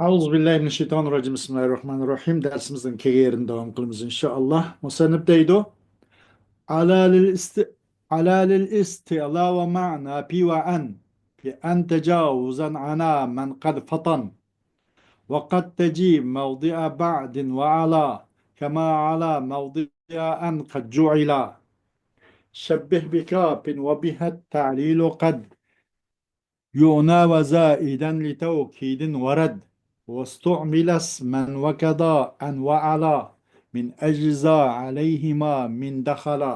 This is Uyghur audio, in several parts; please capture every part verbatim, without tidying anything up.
أعوذ بالله من الشيطان الرجيم. بسم الله الرحمن الرحيم. دەرسىمىزنىڭ كېيىن يېرىنى داۋام قىلىمىز، ئىنشائاللا. مۇسەننىپ دەيدۇ: على للاست-، على للاستعلاء ومع نافي وأن، بأن تجاوزا عنا من قد فطن. وقد تجي موضع بعد وعلى، كما على موضع أن قد جعلا. شبه بكاف وبها التعليل قد يعنى وزائدا لتوكيد ورد، واستعمل اسما وكذا أن وعلى، من أجزا عليهما من دخلا.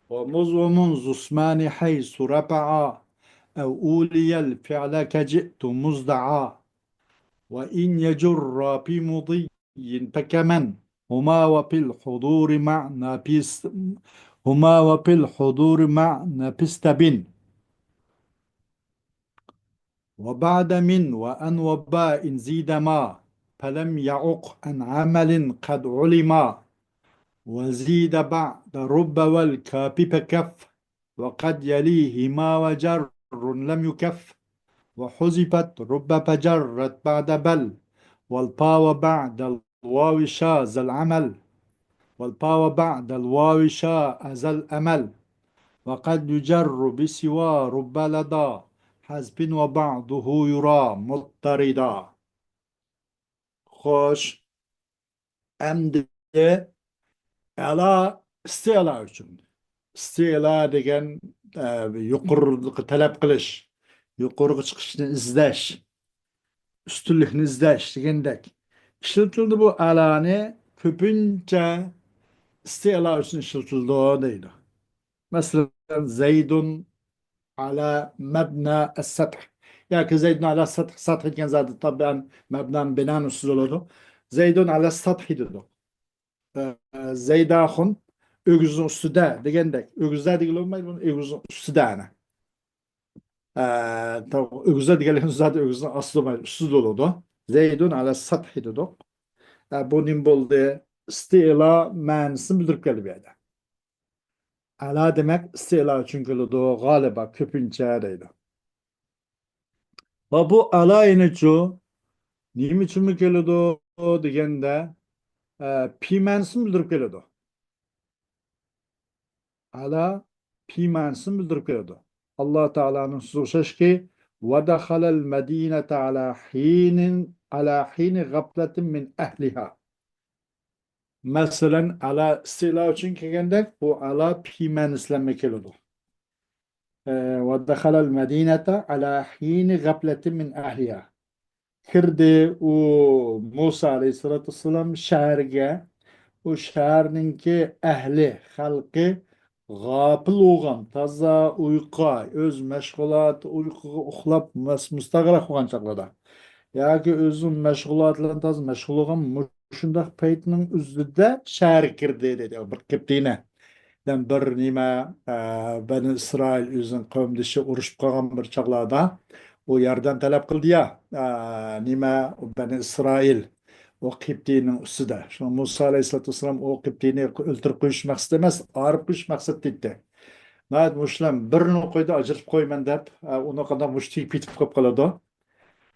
ومذ ومنذ اسمان حيث رفعا، أو أولي الفعل كجئت مزدعا. وإن يجرا في مضي فكمن، هما وفي الحضور مع نفس، هما وفي الحضور مع نفس تبن. وبعد من وأن وباء زيد ما، فلم يعق عن عمل قد علما. وزيد بعد رب والكاف فكف، وقد يليهما وجر لم يكف. وحذفت رب فجرت بعد بل، والفا وبعد الواو شاذ العمل. والفا وبعد الواو شاذ الأمل. وقد يجر بسوى رب لدى حذف وبعده يرى مضطردا. خوش. ئەمدى ئەلا ئىستىئلا ئۈچۈن. ئىستىئلا دېگەن، ئە، يۇقىرىلىققا تەلەپ قىلىش، يۇقىرىغا چىقىشنى ئىزدەش، ئۈستۈنلۈكنى ئىزدەش دېگەندەك ئىشلىتىلىدۇ. بۇ ئەلانى كۆپىنچە ئىستىئلا ئۈچۈن ئىشلىتىلىدۇ دەيدۇ. مەسىلەن، زەيدۇن ئەلا مەبنە ئەسسەتھ. ياكى زەيدۇن ئەلا سەتھ، سەتھ دېگەن زادى تابىئەن مەبنان بىنان ئۈستىدە بولىدۇ. زەيدۇن ئەلا سەتھ دېدۇق. ئە، زەيداخۇن ئۆگزىنىڭ ئۈستىدە دېگەندەك. ئۆگزىدە دېگىلى بولمايدۇ، بۇنى ئۆگزىنىڭ ئۈستىدە ئەنە. ئە، تا-، ئۆگزە دېگەنلىكىمىز زادى ئۆگزىنىڭ ئاستىدا بولمايدۇ، ئۈستىدە بولىدۇ. زەيدۇن ئەلا سەتھ دېدۇق. ئە، بۇ نېمە بولدى؟ ئىستىئلا مەنىسىنى بىلدۈرۈپ كەلدى بۇ يەردە. ئەلا دېمەك ئىستىئلا ئۈچۈن كېلىدۇ، غالىبا، كۆپىنچە دەيدۇ. ۋە بۇ ئەلا يەنىچۇ نېمە ئۈچۈنمۇ كېلىدۇ دېگەندە، ئە، پى مەنىسىنى بىلدۈرۈپ كېلىدۇ. ئەلا پى مەنىسىنى بىلدۈرۈپ كېلىدۇ. ئاللا تائالانىڭ سۆزىگە ئوخشاشكى، ودخل المدينة على حين، على حين غفلة من أهلها. مەسىلەن، ئەلا ئىستىئلا ئۈچۈن كەلگەندەك، بۇ ئەلا پى مەنىسى بىلەنمۇ كېلىدۇ. ئە، ودخل المدينة على حين غفلة من أهلها. كىردى ئۇ مۇسا ئەلەيھىسسالاتۇ ۋەسسالام شەھەرگە، ئۇ شەھەرنىڭكى ئەھلى، خەلقى غاپىل بولغان، تازا ئۇيقۇغا، ئۆز مەشغۇلاتى، ئۇيقۇغا ئۇخلاپ مەس-، مۇستەغرەق بولغان چاغلىرىدا ياكى ئۆزىنىڭ مەشغۇلاتى بىلەن تازا مەشغۇل بولغان مۇشۇنداق پەيتنىڭ ئۆزىدە شەھەرگە كىردى دەيدۇ بىر قىبتىينى. دەم بىر نېمە، ئە، بەنى ئىسرائىل ئۆزىنىڭ قەۋمدىشى ئۇرۇشۇپ قالغان بىر چاغلاردا ئۇ ياردەم تەلەپ قىلدى يا، ئە، نېمە، بەنى ئىسرائىل ئۇ قىبتىينىڭ ئۈستىدە. شۇڭا مۇسا ئەلەيھىسسالاتۇ ۋەسسالام ئۇ قىبتىينى ئۆلتۈرۈپ قويۇش مەقسىتى ئەمەس، ئايرىپ قويۇش مەقسەت دەيتتى. ناھايىتى مۇشۇلار بىرنى قويدى، ئاجرىتىپ قويىمەن دەپ، ئە، ئۇنى قانداق مۇشۇ تېگىپ كېتىپ قالىدۇ.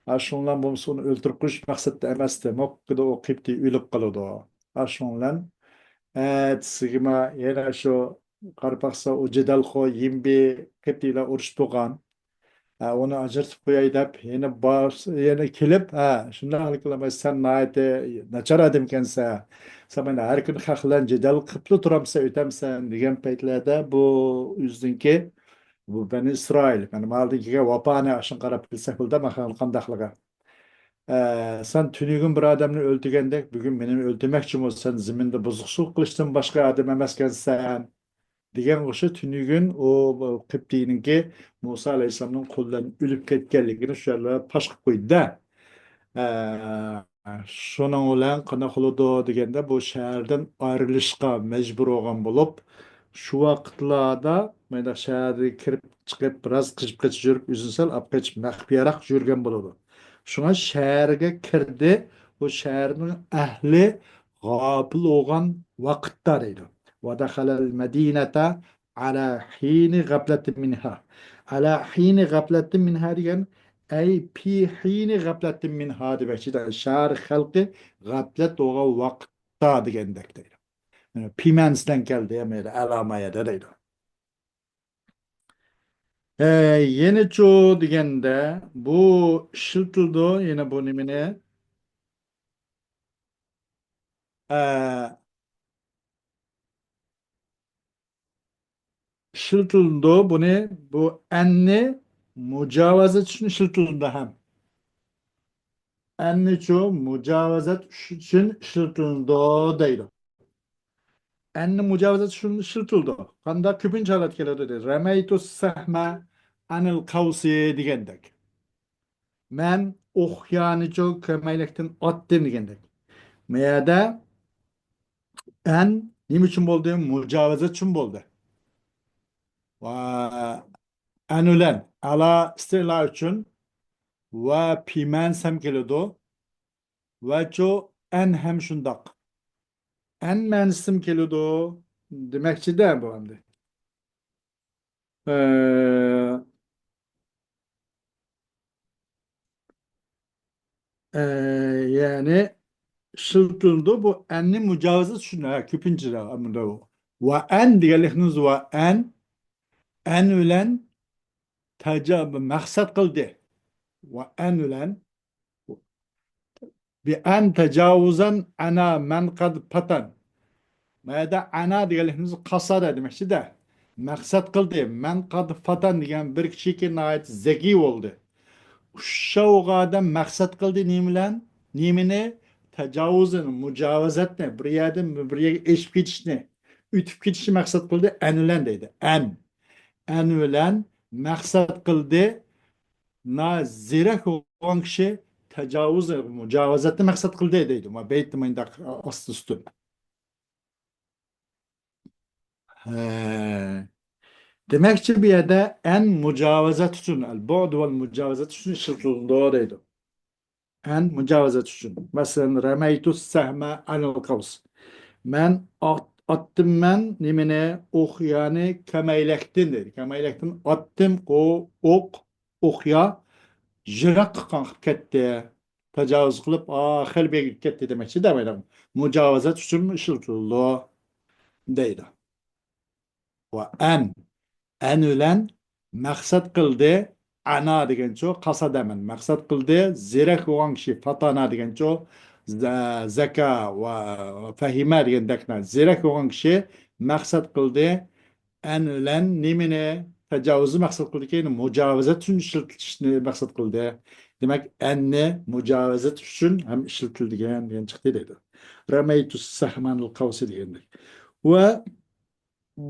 ئاشۇنىڭ بىلەن بولمىسا ئۇنى ئۆلتۈرۈپ قويۇش مەقسەتتە ئەمەستى. موقكىدا ئوقۇپ دېيىپ ئۆلۈپ قالىدۇ. ئاشۇنىڭ بىلەن ئەتىسىگىمۇ يەنە شۇ قارا پاخسا ئۇ جېدەلخو يىمبى قىبتىيلار ئۇرۇشۇپ تۇرغان. ھە، ئۇنى ئاجرىتىپ قوياي دەپ يەنە بار، يەنە كېلىپ، ھە، شۇنداقلا قىلماي، سەن ناھايىتى ناچار ئادەمكەنسەن. سەن مانا ھەر كۈنى خەق بىلەن جېدەل قىپلا تۇرامسەن، ئۆتەمسەن دېگەن پەيتلەردە بۇ ئۆزىنىڭكى بۇ بەنى ئىسرائىل، مانا مالدىن كېلگەن ۋاپانى ئاشۇنى قاراپ بىلسەك بولىدۇ، ماخان قانداقلىقى. ئە، سەن تۈنۈگۈن بىر ئادەمنى ئۆلتۈرگەندەك، بۈگۈن مېنىمۇ ئۆلتۈرمەكچىمۇ؟ سەن زېمىندا بۇزۇقچىلىق قىلىشتىن باشقا ئادەم ئەمەسكەنسەن، دېگەن ئوخشاش تۈنۈگۈن ئۇ قىبتىينىڭكى مۇسا ئەلەيھىسسالامنىڭ قولى بىلەن ئۆلۈپ كەتكەنلىكىنى شۇ يەرلەر پاش قىلىپ قويدى-دە. ئە، شۇنىڭ بىلەن قانداق قىلىدۇ دېگەندە، بۇ شەھەردىن ئايرىلىشقا مەجبۇر بولغان بولۇپ، شۇ ۋاقىتلاردا مۇنداق شەھەرگە كىرىپ چىقىپ، بىراز قېچىپ قېچىپ يۈرۈپ، ئۆزىنى سەل ئاپ قېچىپ، مەخپىيرەك يۈرگەن بولىدۇ. شۇڭا شەھەرگە كىردى، بۇ شەھەرنىڭ ئەھلى غاپىل بولغان ۋاقىتتا دەيدۇ. ودخل المدينة على حين غفلة منها. على حين غفلة منها دېگەن ئەي پى ھىنى غەپلەتتىن مىنھا دېمەكچى. شەھەر خەلقى غەپلەت بولغان ۋاقىتتا دېگەندەك دەيدۇ. پى مەنىسىدىن كەلدى، يەنى ئەلا ما يەدە دەيدۇ. ئە، يەنىچۇ دېگەندە، بۇ ئىشلىتىلىدۇ، يەنە بۇ نېمىنى؟ ئە، ئىشلىتىلىدۇ، بۇنى، بۇ ئەننى مۇجاۋەزەت ئۈچۈن ئىشلىتىلىدۇ ھەم. ئەننىچۇ مۇجاۋەزەت ئۈچۈن ئىشلىتىلىدۇ دەيدۇ. ئەننى مۇجاۋەزەت ئۈچۈن ئىشلىتىلىدۇ. قانداق؟ كۆپىنچە ھالەت كېلىدۇ دەيدۇ. رەمەيتۇ سەھمە ئەنىل قەۋسى دېگەندەك. مەن ئوقيانىچۇ كەمەيلىكتىن ئاتتىم دېگەندەك. ما يەردە ئەن نېمە ئۈچۈن بولدى؟ مۇجاۋەزەت ئۈچۈن بولدى. ۋە ئەن بىلەن ئەلا ئىستىلا ئۈچۈن ۋە پى مەنىسى ھەم كېلىدۇ. ۋەچۇ ئەن ھەم شۇنداق. ئەن مەنىسىمۇ كېلىدۇ دېمەكچىدە بۇ ئەمدى. ئە، ئە، يەنى ئىشلىتىلىدۇ. بۇ ئەننى مۇجاۋىزى چۈشۈن، ھە، كۆپىنچە ئەمدى. ۋە ئەن دېگەنلىكىمىز ۋە ئەن، ئەن بىلەن تەجا-، مەقسەت قىلدى. ۋە ئەن بىلەن بىئەن تەجاۋۇزەن ئەنا مەن قەد پاتەن. ما يەردە ئەنا دېگەنلىكىمىز قاسادا دېمەكچىدە. مەقسەت قىلدى. مەن قەد پاتەن دېگەن بىر كىشىكى ناھايىتى زەكىي بولدى. ئۇششاۋغا ئادەم مەقسەت قىلدى نېمە بىلەن؟ نېمىنى؟ تەجاۋۇزىنى، مۇجاۋىزەتنى، بىر يەردىن بىر يەرگە ئېشىپ كېتىشنى، ئۆتۈپ كېتىشنى مەقسەت قىلدى ئەن بىلەن دەيدۇ. ئەن. ئەن بىلەن مەقسەت قىلدى. نا زېرەك بولغان كىشى تەجاۋۇز، مۇجاۋىزەتنى مەقسەت قىلدى دەيدۇ. ما بەيتتە مۇنداق ئاستى ئۈستۈن. ھە. دېمەكچى، بۇ يەردە ئەن مۇجاۋىزەت ئۈچۈن، ئەل بۇئد ۋەل مۇجاۋىزەت ئۈچۈن ئىشلىتىلىدۇ دەيدۇ. ئەن مۇجاۋىزەت ئۈچۈن. مەسىلەن، رەمەيتۇ سەھمە ئەنىل قەۋس. مەن ئات-، ئاتتىم مەن نېمىنى؟ ئوقيانى كەمەيلەكتىن دەيدۇ. كەمەيلەكتىن ئاتتىم، قو-، ئوق، ئوقيا يىراققا قاقىپ كەتتى. تاجاۋۇز قىلىپ، ئا، خېلى بېگىپ كەتتى دېمەكچى دەمەيدۇ. مۇجاۋىزەت ئۈچۈنمۇ ئىشلىتىلىدۇ دەيدۇ. ۋە ئەن، ئەن بىلەن مەقسەت قىلدى. ئەنا دېگەنچۇ، قاسادەمەن. مەقسەت قىلدى. زېرەك بولغان كىشى، فاتانا دېگەنچۇ، زە-، زەكا ۋە فەھىمە دېگەندەكلا. زېرەك بولغان كىشى مەقسەت قىلدى. ئەن بىلەن نېمىنى؟ تاجاۋۇزنى مەقسەت قىلدىكى، مۇجاۋىزەت ئۈچۈن ئىشلىتىلىشنى مەقسەت قىلدى. دېمەك، ئەننى مۇجاۋىزەت ئۈچۈن ھەم ئىشلىتىلگەن دېگەن چىقتى دەيدۇ. رەمەيتۇ سەھمەنىل قەۋسى دېگەندەك. ۋە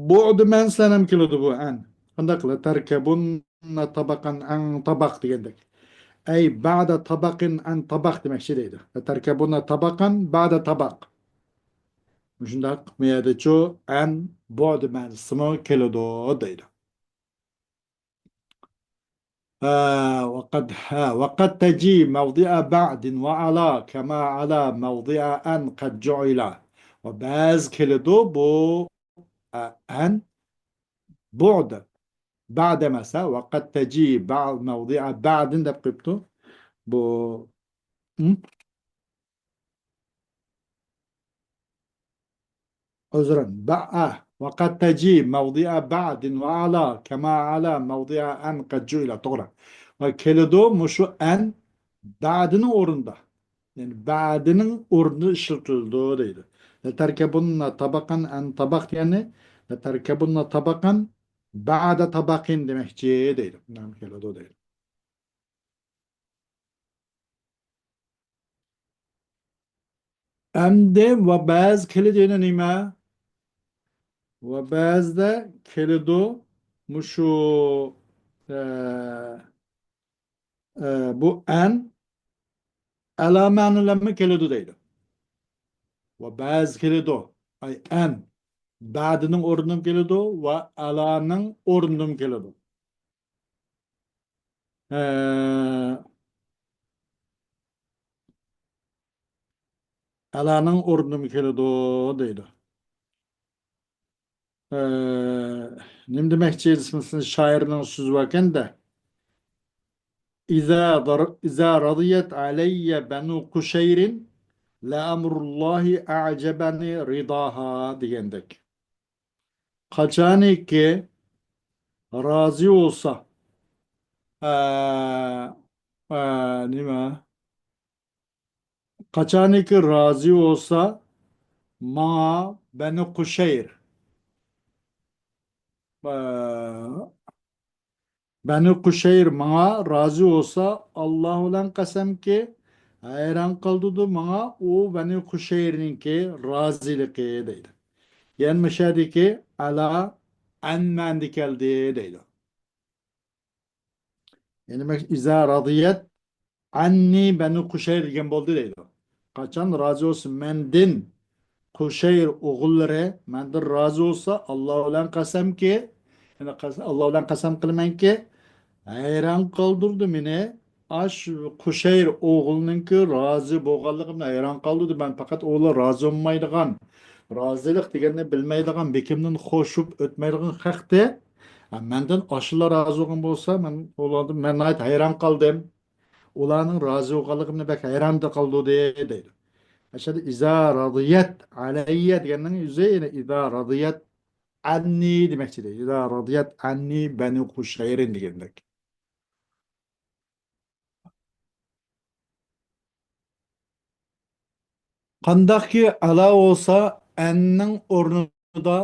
بۇئد مەنىسىلەر ھەم كېلىدۇ بۇ ئەن. قانداق؟ لەتەركەبۇننە تاباقەن ئەن تاباق دېگەندەك. ئەي بەدە تاباقىن ئەن تاباق دېمەكچى دەيدۇ. لەتەركەبۇننە تاباقەن بەدە تاباق. مۇشۇنداق ما يەردىچۇ ئەن بۇئد مەنىسىمۇ كېلىدۇ دەيدۇ. ھە، ۋەقەد، ھە، ۋەقەد تەجى مەۋدىئە بەدىن ۋە ئەلا كەما ئەلا مەۋدىئە ئەن قەد جۇئىلا. ۋە بەزى كېلىدۇ بۇ، ئە، ئەن بۇئد. بەد ئەمەس، ھە، ۋەقەد تەجى بەد مەۋدىئە بەدىن دەپ قويۇپتۇ. بۇ، م؟ ئۆزرەن، بەئە، ۋەقەد تەجى مەۋدىئە بەدىن ۋە ئەلا كەما ئەلا مەۋدىئە ئەن قەد جۇئىلا. توغرا. ۋە كېلىدۇ مۇشۇ ئەن بەدىنىڭ ئورنىدا. يەنى بەدىنىڭ ئورنىدا ئىشلىتىلىدۇ دەيدۇ. لەتەركەبۇننە تاباقەن ئەن تاباق دېگەننى، لەتەركەبۇننە تاباقەن بەدە تاباقىن دېمەكچى دەيدۇ. نېمە كېلىدۇ دەيدۇ. ئەمدى ۋە بەزى كېلىدۇ يەنە نېمە؟ ۋە بەزىدە كېلىدۇ مۇشۇ، ئە، ئە، بۇ ئەن ئەلا مەنىلەرمۇ كېلىدۇ دەيدۇ. ۋە بەزى كېلىدۇ. ئەي ئەن بەدىنىڭ ئورنىدىمۇ كېلىدۇ ۋە ئەلانىڭ ئورنىدىمۇ كېلىدۇ. ئە، ئەلانىڭ ئورنىدىمۇ كېلىدۇ دەيدۇ. ئە، نېمە دېمەكچى دېسىڭىز، شائىرنىڭ سۆزى باركەن-دە. إذا در-، إذا رضيت علي بنو قشير لأمر الله أعجبني رضاها دېگەندەك. قاچانكى رازى بولسا، ئە، ئە، نېمە؟ قاچانكى رازى بولسا ماڭا بەنۇ قۇشەير، ئە، بەنۇ قۇشەير ماڭا رازى بولسا، ئاللا بىلەن قەسەمكى، ھەيران قالدۇردى ماڭا ئۇ بەنۇ قۇشەيرنىڭكى رازىلىقى دەيدۇ. يەنى مۇشۇ يەردىكى ئەلا ئەن مەنىدە كەلدى دەيدۇ. يەنى مەن ئىزا رازىيەت ئەننى بەنۇ قۇشەير دېگەن بولدى دەيدۇ. قاچان رازى بولسا مەندىن، قۇشەير ئوغۇللىرى مەندىن رازى بولسا، ئاللا بىلەن قەسەمكى، يەنى قەس-، ئاللا بىلەن قەسەم قىلىمەنكى، ھەيران قالدۇردى مېنى. ئاش قۇشەير ئوغلىنىڭكى رازى بولغانلىقىمدىن ھەيران قالدۇردى. مەن پەقەت ئۇلار رازى بولمايدىغان، رازىلىق دېگەننى بىلمەيدىغان، بېكىمدىن خوش بولۇپ ئۆتمەيدىغان خەقتى. ھە، مەندىن ئاشۇلار رازى بولغان بولسا، مەن ئۇلاردىن، مەن ناھايىتى ھەيران قالدىم. ئۇلارنىڭ رازى بولغانلىقىمنى بەك ھەيراندا قالدۇردى، دەيدۇ. ئەشەدە ئىزا رازىيەت ئەلەييە دېگەننىڭ ئۆزى يەنە ئىزا رازىيەت ئەننى دېمەكچى دەيدۇ. ئىزا رازىيەت ئەننى بەنۇ قۇشەيرىن دېگەندەك. قانداقكى ئەلا بولسا، ئەننىڭ ئورنىدا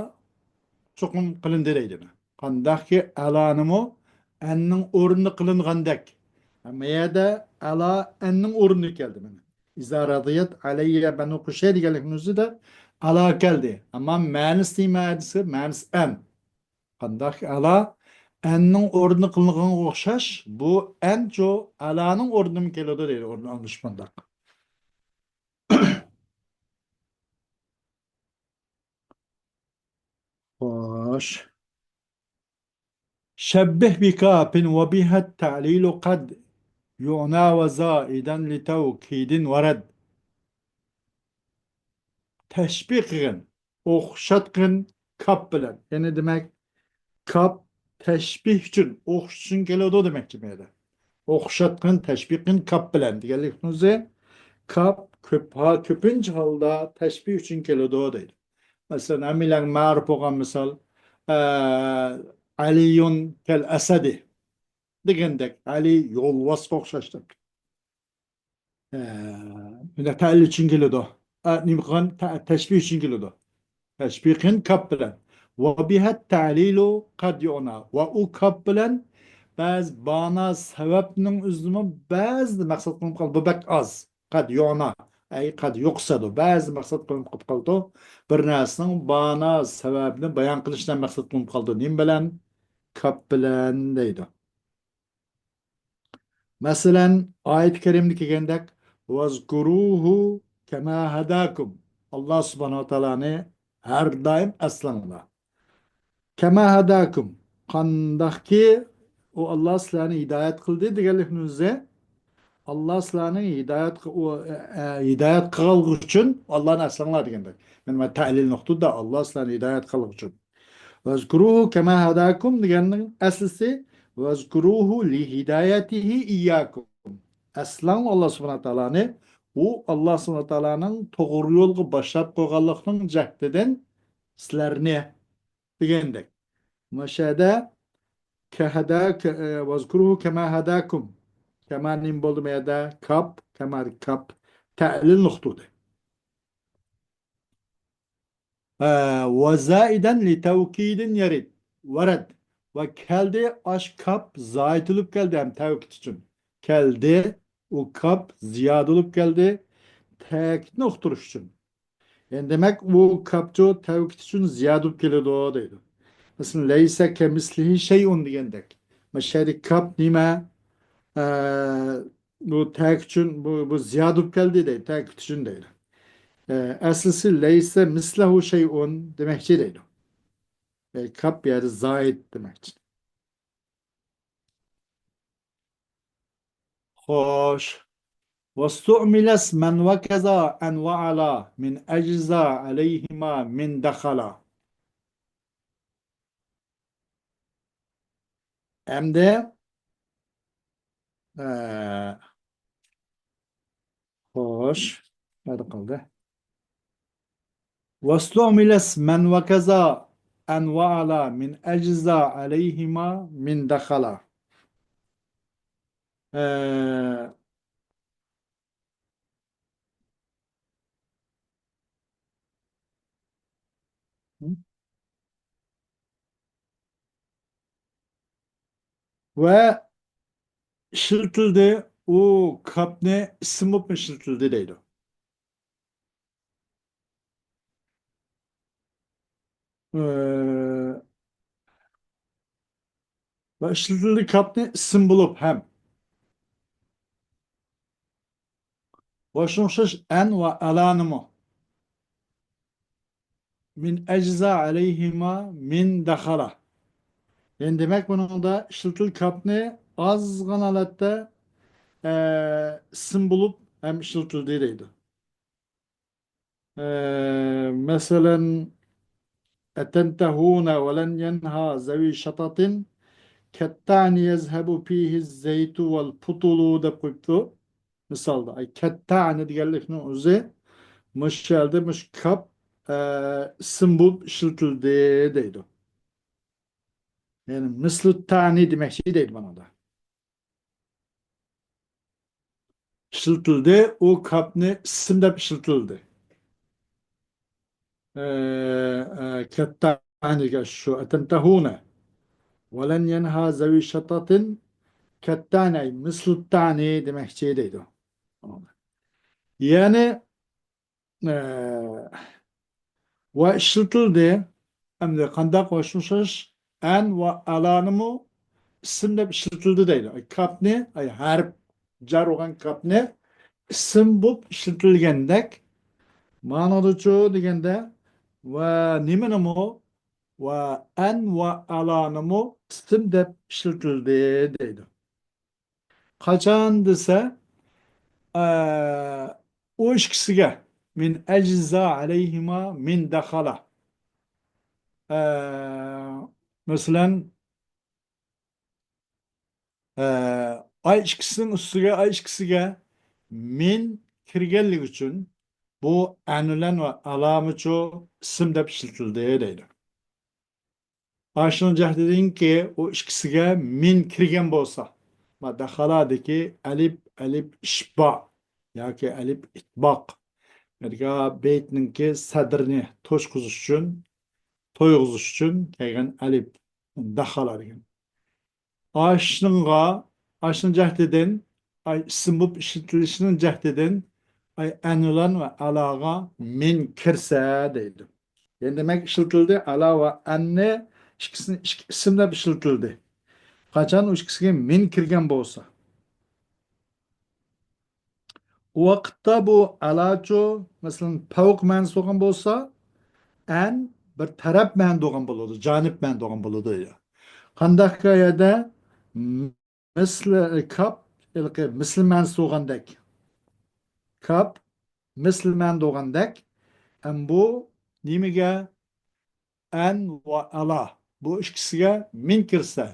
چوقۇم قىلىندى دەيدۇ. قانداقكى ئەلانىمۇ ئەننىڭ ئورنىدا قىلىنغاندەك. مەيەدە ئەلا ئەننىڭ ئورنىدا كەلدى مانا. ئىزا رازىيەت ئەلەييە بەنۇ قۇشەي دېگەنلىكنىڭ ئۆزىدە ئەلا كەلدى. ئەمما مەنىسى نېمە دېسە، مەنىسى ئەن. قانداق ئەلا؟ ئەننىڭ ئورنىدا قىلىنغانغا ئوخشاش، بۇ ئەنچۇ ئەلانىڭ ئورنىدىمۇ كېلىدۇ دەيدۇ، ئورنى ئالمىشىپ مۇنداق. خوش. شبه بكاف وبها التعليل قد يعنى وزائدا لتوكيد ورد. تەشبىھ قىلغىن، ئوخشاتقىن كاپ بىلەن. يەنى دېمەك، كاپ تەشبىھ ئۈچۈن، ئوخشىتىش ئۈچۈن كېلىدۇ دېمەكچى بۇ يەردە. ئوخشاتقىن، تەشبىھ قىلغىن كاپ بىلەن دېگەنلىكنىڭ ئۆزى كاپ كۆپ، ھا، كۆپىنچە ھالدا تەشبىھ ئۈچۈن كېلىدۇ دەيدۇ. مەسىلەن، ھەممىلەرگە مەرۇپ بولغان مىسال، ئە، ئەلىيۇن كەل ئەسەدى دېگەندەك، ئەلى يولۋاسقا ئوخشاش دەپ. ئە، بۇنداق تەئلىل ئۈچۈن كېلىدۇ. ئە، نېمە قىلغان؟ تە-، تەشبىھ ئۈچۈن كېلىدۇ. تەشبىھىن كاپ بىلەن. وبها التعليل قد يعنى. ۋە ئۇ كاپ بىلەن بەزى بانا سەۋەبنىڭ ئۆزىنىمۇ بەزىدە مەقسەت قىلىنىپ قالىدۇ. بۇ بەك ئاز. قد يعنى. ئەي قد يقصد. بەزىدە مەقسەت قىلىنىپ قېلىپ قالىدۇ. بىر نەرسىنىڭ بانا سەۋەبىنى بايان قىلىشتا مەقسەت قىلىنىپ قالىدۇ. نېمە بىلەن؟ كاپ بىلەن دەيدۇ. مەسىلەن، ئايەت كەرىمدە كەلگەندەك، وَاذْكُرُوهُ كَمَا هَدَاكُمْ. ئاللا سۇبھانەھۇ ۋە تائالانى ھەر دائىم ئەسلەڭلار. كَمَا هَدَاكُمْ. قانداقكى ئۇ ئاللا سىلەرنى ھىدايەت قىلدى دېگەنلىكنىڭ ئۆزى، ئاللا سىلەرنى ھىدايەت قى-، ئۇ، ئە، ئە، ھىدايەت قىلغانلىقى ئۈچۈن ئاللانى ئەسلەڭلار دېگەندەك. مەن، مەن تەلىل نۇقتىدا ئاللا سىلەرنى ھىدايەت قىلغانلىقى ئۈچۈن. ۋەزكۇرۇھۇ كەما ھەداكۇم دېگەننىڭ ئەسلىسى ۋەزكۇرۇھۇ لىھىدايەتىھى ئىيياكۇم. ئەسلەڭ ئاللا سۇبھانەھۇ تائالانى، ئۇ ئاللا سۇبھانەھۇ تائالانىڭ توغرا يولغا باشلاپ قويغانلىقنىڭ جەھىتىدىن سىلەرنى دېگەندەك. مۇشەدە كەھەدە، كە-، ئە، ۋەزكۇرۇھۇ كەما ھەداكۇم. كەما نېمە بولدى مۇ يەردە؟ كاپ، كەما كاپ. تەلىل نۇقتىدى. ئە، ۋە زائىدەن لىتەۋكىدىن يەرىد. ۋەرەد. ۋە كەلدى، ئاش كاپ زايىد بولۇپ كەلدى ھەم تەۋكىد ئۈچۈن. كەلدى، ئۇ كاپ زىيادە بولۇپ كەلدى. تەكىدنى ئۇقتۇرۇش ئۈچۈن. يەنى دېمەك، ئۇ كاپچۇ تەۋكىد ئۈچۈن زىيادە بولۇپ كېلىدۇ دەيدۇ. مەسىلەن، لەيسە كەمىسلىھى شەيئۇن دېگەندەك. مەشەدە كاپ نېمە؟ ئە، بۇ تەكىد ئۈچۈن، بۇ، بۇ زىيادە بولۇپ كەلدى دەيدۇ، تەكىد ئۈچۈن دەيدۇ. ئە، ئەسلىسى لەيسە مىسلەھۇ شەيئۇن دېمەكچى دەيدۇ. ئە، كاپ يەردە زايىد دېمەكچى. خوش. واستعمل اسما وكذا أن وعلى من أجزا عليهما من دخلا. ئەمدى ئە، خوش. نەدە قالدى؟ واستعمل اسما وكذا أن وعلى من أجزا عليهما من دخل. ئە، ۋە ئىشلىتىلدى. ئۇ كاپنى ئىسىم بولۇپ ئىشلىتىلدى دەيدۇ. ئە، ۋە ئىشلىتىلدى كاپنى ئىسىم بولۇپ ھەم. ۋە شۇنىڭغا ئوخشاش ئەن ۋە ئەلانىمۇ. من أجزا عليهما من دخل. يەنى دېمەك، بۇنىڭدا ئىشلىتىلدى كاپنى ئازغىنە ھالەتتە، ئە، ئىسىم بولۇپ ھەم ئىشلىتىلدى دەيدۇ. ئە، مەسىلەن، أتنتهون ولن ينهى ذوي شطط كالتعن يذهب فيه الزيت والبطل دەپ قويۇپتۇ. مىسالدا، ئاي، كالتعن دېگەنلىكنىڭ ئۆزى مۇشۇ يەردە مۇشۇ كاپ، ئە، ئىسىم بولۇپ ئىشلىتىلدى دەيدۇ. يەنى مىسلۇ تانى دېمەكچى دەيدۇ مانادا. ئىشلىتىلدى. ئۇ كاپنى ئىسىم دەپ ئىشلىتىلدى. ئە، ئە، كالتعن دېگەن شۇ، أتنتهون ولن ينهى ذوي شطط كالتعن، أي مثل التعن دېمەكچى دەيدۇ. يەنى، ئە، ۋە ئىشلىتىلدى. ئەمدى قانداق ۋە شۇ ئوخشاش ئەن ۋە ئەلانىمۇ ئىسىم دەپ ئىشلىتىلدى دەيدۇ. ئاي، كاپنى، ئاي، ھەرپ جار بولغان كاپنى ئىسىم بولۇپ ئىشلىتىلگەندەك، مانىدىچۇ دېگەندە، ۋە نېمىنىمۇ، ۋە ئەن ۋە ئەلانىمۇ ئىسىم دەپ ئىشلىتىلدى دەيدۇ. قاچان دېسە، ئە، ئۇ ئىككىسىگە، من أجزا عليهما من دخل. ئە، مەسىلەن، ئە، ئاي ئىككىسىنىڭ ئۈستىگە، ئاي ئىككىسىگە من كىرگەنلىكى ئۈچۈن بۇ ئەن بىلەن ۋە ئەلامىچۇ ئىسىم دەپ ئىشلىتىلدى دەيدۇ. ئاشۇنىڭ جەھىتىدىنكى ئۇ ئىككىسىگە من كىرگەن بولسا، ما دەخالادىكى ئەلىپ، ئەلىپ ئىشبا ياكى ئەلىپ ئىتباق. بەيتنىڭكى سەدرىنى توشقۇزۇش ئۈچۈن، تويغۇزۇش ئۈچۈن كەلگەن ئەلىپ دەخالا دېگەن. ئاشۇنىڭغا، ئاشۇنىڭ جەھىتىدىن، ئاي، ئىسىم بولۇپ ئىشلىتىلىشىنىڭ جەھىتىدىن، ئاي، ئەنۇلان ۋە ئالاغا مىن كىرسە دەيدۇ. يەنى دېمەك، ئىشلىتىلدى ئالا ۋە ئەننى ئىككىسىنى ئىككى ئىسىم دەپ ئىشلىتىلدى. قاچان ئۇ ئىككىسىگە مىن كىرگەن بولسا. ئۇ ۋاقىتتا بۇ ئالاچۇ، مەسىلەن، پەۋق مەنىسى بولغان بولسا، ئەن بىر تەرەپ مەنىدە بولغان بولىدۇ، جانىب مەنىدە بولغان بولىدۇ. قانداق يەردە مىسلى، كاپ، ھېلىقى مىسلى مەنىسى بولغاندەك. كاپ، مىسلى مەنىدە بولغاندەك. ئەم بۇ نېمىگە؟ ئەن ۋە ئالا. بۇ ئىككىسىگە مىن كىرسە،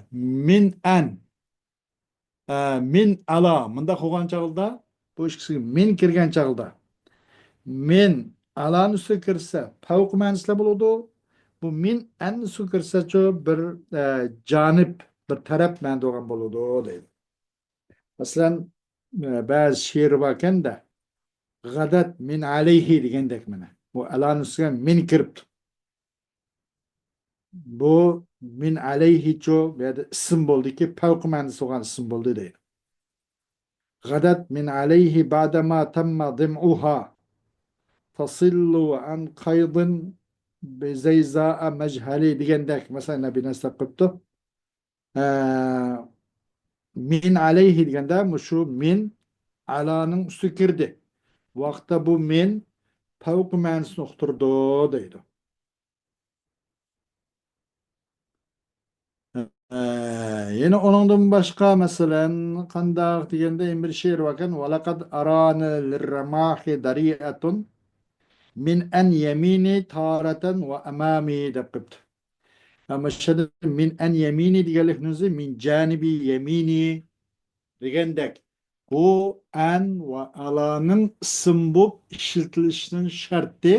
مىن ئەن. ئە، مىن ئالا. مۇنداق بولغان چاغدا، بۇ ئىككىسىگە مىن كىرگەن چاغدا، مىن ئالانىڭ ئۈستىگە كىرسە، پەۋق مەنىسىدە بولىدۇ. بۇ مىن ئەننىڭ ئۈستىگە كىرسەچۇ، بىر، ئە، جانىب، بىر تەرەپ مەنىدە بولغان بولىدۇ، دەيدۇ. مەسىلەن، ئە، بەزى شېئىر باركەن-دە، غەدەت مىن ئەلەيھى دېگەندەك مانا. بۇ ئالانىڭ ئۈستىگە مىن كىرىپتۇ. بۇ مىن ئەلەيھىچۇ، بۇ يەردە ئىسىم بولدىكى، پەۋق مەنىسى بولغان ئىسىم بولدى دەيدۇ. غەدەت مىن ئەلەيھى بەدەما تەممە دىمئۇھا تەسىللۇ ئەن قەيدىن بىزەيزائە مەجھەلى دېگەندەك، مەسىلەن، نەبى نەسلەپ قىپتۇ. ئە، مىن ئەلەيھى دېگەندە، مۇشۇ مىن ئەلانىڭ ئۈستىگە كىردى. ۋاقىتتا بۇ مىن پەۋق مەنىسىنى ئۇقتۇرىدۇ دەيدۇ. ئە، يەنە ئۇنىڭدىن باشقا، مەسىلەن، قانداق دېگەندە، يەنە بىر شېئىر باركەن، ۋەلەقەد ئارانى لىررەماھى دەرىئەتۇن مىن ئەن يەمىنى تارەتەن ۋە ئەمامى دەپ قويۇپتۇ. ئەمما شۇ يەردە مىن ئەن يەمىنى دېگەنلىكنىڭ ئۆزى مىن جانىبى يەمىنى دېگەندەك، بۇ ئەن ۋە ئەلانىڭ ئىسىم بولۇپ ئىشلىتىلىشىنىڭ شەرتى،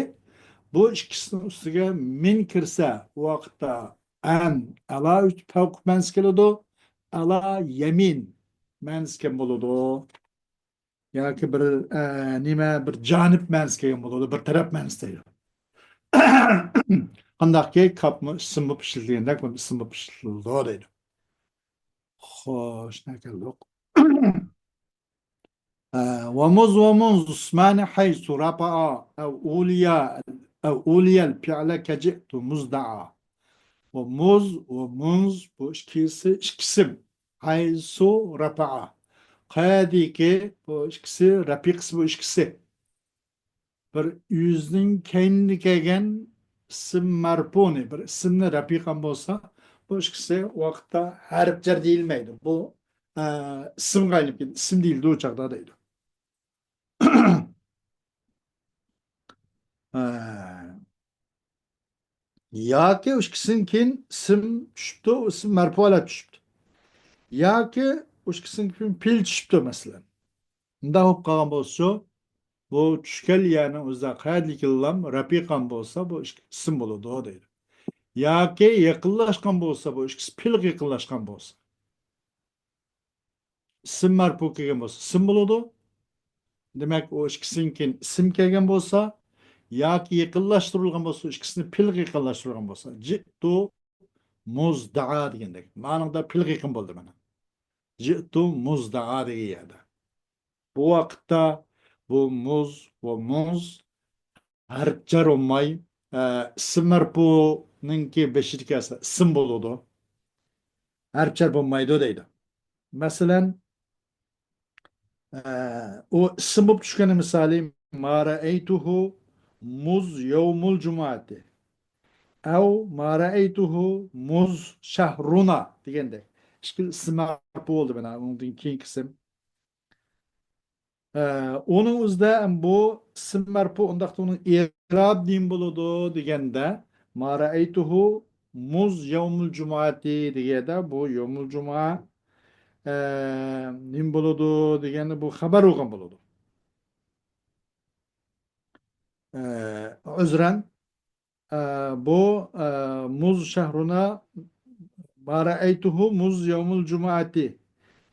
بۇ ئىككىسىنىڭ ئۈستىگە مىن كىرسە، ئۇ ۋاقىتتا ئەن، ئەلا ئۈچ تەۋقىپ مەنىسى كېلىدۇ. ئەلا يەمىن مەنىسى كەم بولىدۇ. ياكى بىر، ئە، نېمە، بىر جانىپ مەنىسى كەلگەن بولىدۇ، بىر تەرەپ مەنىسى دەيدۇ. قانداقكى، كاپمۇ ئىسىم بولۇپ ئىشلىتىلگەندەك، بۇ ئىسىم بولۇپ ئىشلىتىلىدۇ دەيدۇ. خوش، نە كەلدۇق؟ ئە، ومذ ومنذ اسمان حيث رفعا أو أوليا، أو أوليا الفعل كجئت مذ دعا. ومذ ومنذ، بۇ ئىككىسى ئىككى ئىسىم. حيث رفعا. قەيەردىكى بۇ ئىككىسى، رەپىقىسى بۇ ئىككىسى. بىر ئۆزىنىڭ كەينىدە كەلگەن ئىسىم مەرپۇنى، بىر ئىسىمنى رەپىقەن بولسا، بۇ ئىككىسى ۋاقىتتا ھەرپ جەر دېيىلمەيدۇ. بۇ، ئە، ئىسىمغا ئايلىنىپ كېتىدۇ، ئىسىم دېيىلدى ئۇ چاغدا دەيدۇ. ئە، ياكى ئۇ ئىككىسىدىن كېيىن ئىسىم چۈشۈپتۇ، ئىسىم مەرپۇ ھالەت چۈشۈپتۇ. ياكى ئۇ ئىككىسىدىن كېيىن پېئىل چۈشۈپتۇ، مەسىلەن. مۇنداق بولۇپ قالغان بولسىچۇ، بۇ چۈشكەن يەرنىڭ ئۆزىدە قەيەردىكىلام رەپىقەن بولسا، بۇ ئىككىسى ئىسىم بولىدۇ دەيدۇ. ياكى يېقىنلاشقان بولسا، بۇ ئىككىسى پېئىلغا يېقىنلاشقان بولسا. ئىسىم مەرپۇ كەلگەن بولسا، ئىسىم بولىدۇ. دېمەك، ئۇ ئىككىسىدىن كېيىن ئىسىم كەلگەن بولسا، ياكى يېقىنلاشتۇرۇلغان بولسا، ئىككىسىنى پېئىلغا يېقىنلاشتۇرغان بولسا، جىئتۇ مۇزدەئا دېگەندەك. مانىڭدا پېئىلغا يېقىن بولدى مانا. جىئتۇ مۇزدەئا دېگەن يەردە. بۇ ۋاقىتتا بۇ مۇز ۋە مۇز ھەرپ جەر بولماي، ئە، ئىسىم مەرپۇنىڭكى بېشىدىكى ئەسلى ئىسىم بولىدۇ. ھەرپ جەر بولمايدۇ دەيدۇ. مەسىلەن، ئە، ئۇ ئىسىم بولۇپ چۈشكەن مىسالى، ما رەئەيتۇھۇ مۇز يەۋمۇل جۇمۇئەتى. ئەۋ ما رەئەيتۇھۇ مۇز شەھرۇنا دېگەندەك. ئىككى ئىسىم مەرپۇ بولدى مانا، ئۇنىڭدىن كېيىنكى ئىسىم. ئە، ئۇنىڭ ئۆزىدە بۇ ئىسىم مەرپۇ، ئۇنداقتا ئۇنىڭ ئېرابى نېمە بولىدۇ دېگەندە، ما رەئەيتۇھۇ مۇز يەۋمۇل جۇمۇئەتى دېگەندە، بۇ يەۋمۇل جۇمۇئە، ئە، نېمە بولىدۇ دېگەندە، بۇ خەۋەر بولغان بولىدۇ. ئە، ئۆزرەن، ئە، بۇ، ئە، مۇز شەھرۇنا، ما رەئەيتۇھۇ مۇز يەۋمۇل جۇمۇئەتى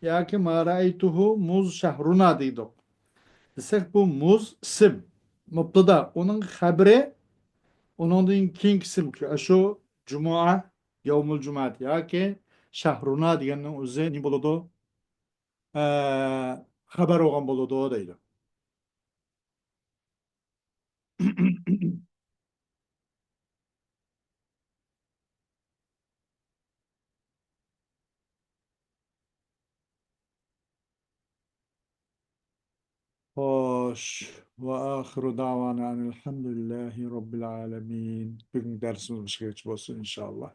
ياكى ما رەئەيتۇھۇ مۇز شەھرۇنا دېدۇق. دېسەك، بۇ مۇز ئىسىم، مۇبتادا، ئۇنىڭ خەبىرى، ئۇنىڭدىن كېيىنكى ئىسىم، شۇ جۇمۇئە، يەۋمۇل جۇمۇئەتى ياكى شەھرۇنا دېگەننىڭ ئۆزى نېمە بولىدۇ؟ ئە، خەۋەر بولغان بولىدۇ دەيدۇ. خوش. وآخر دعوانا أن الحمد لله رب العالمين. بۈگۈنكى دەرسىمىز مۇشۇ يەرگىچە بولسۇن، ئىنشائاللا.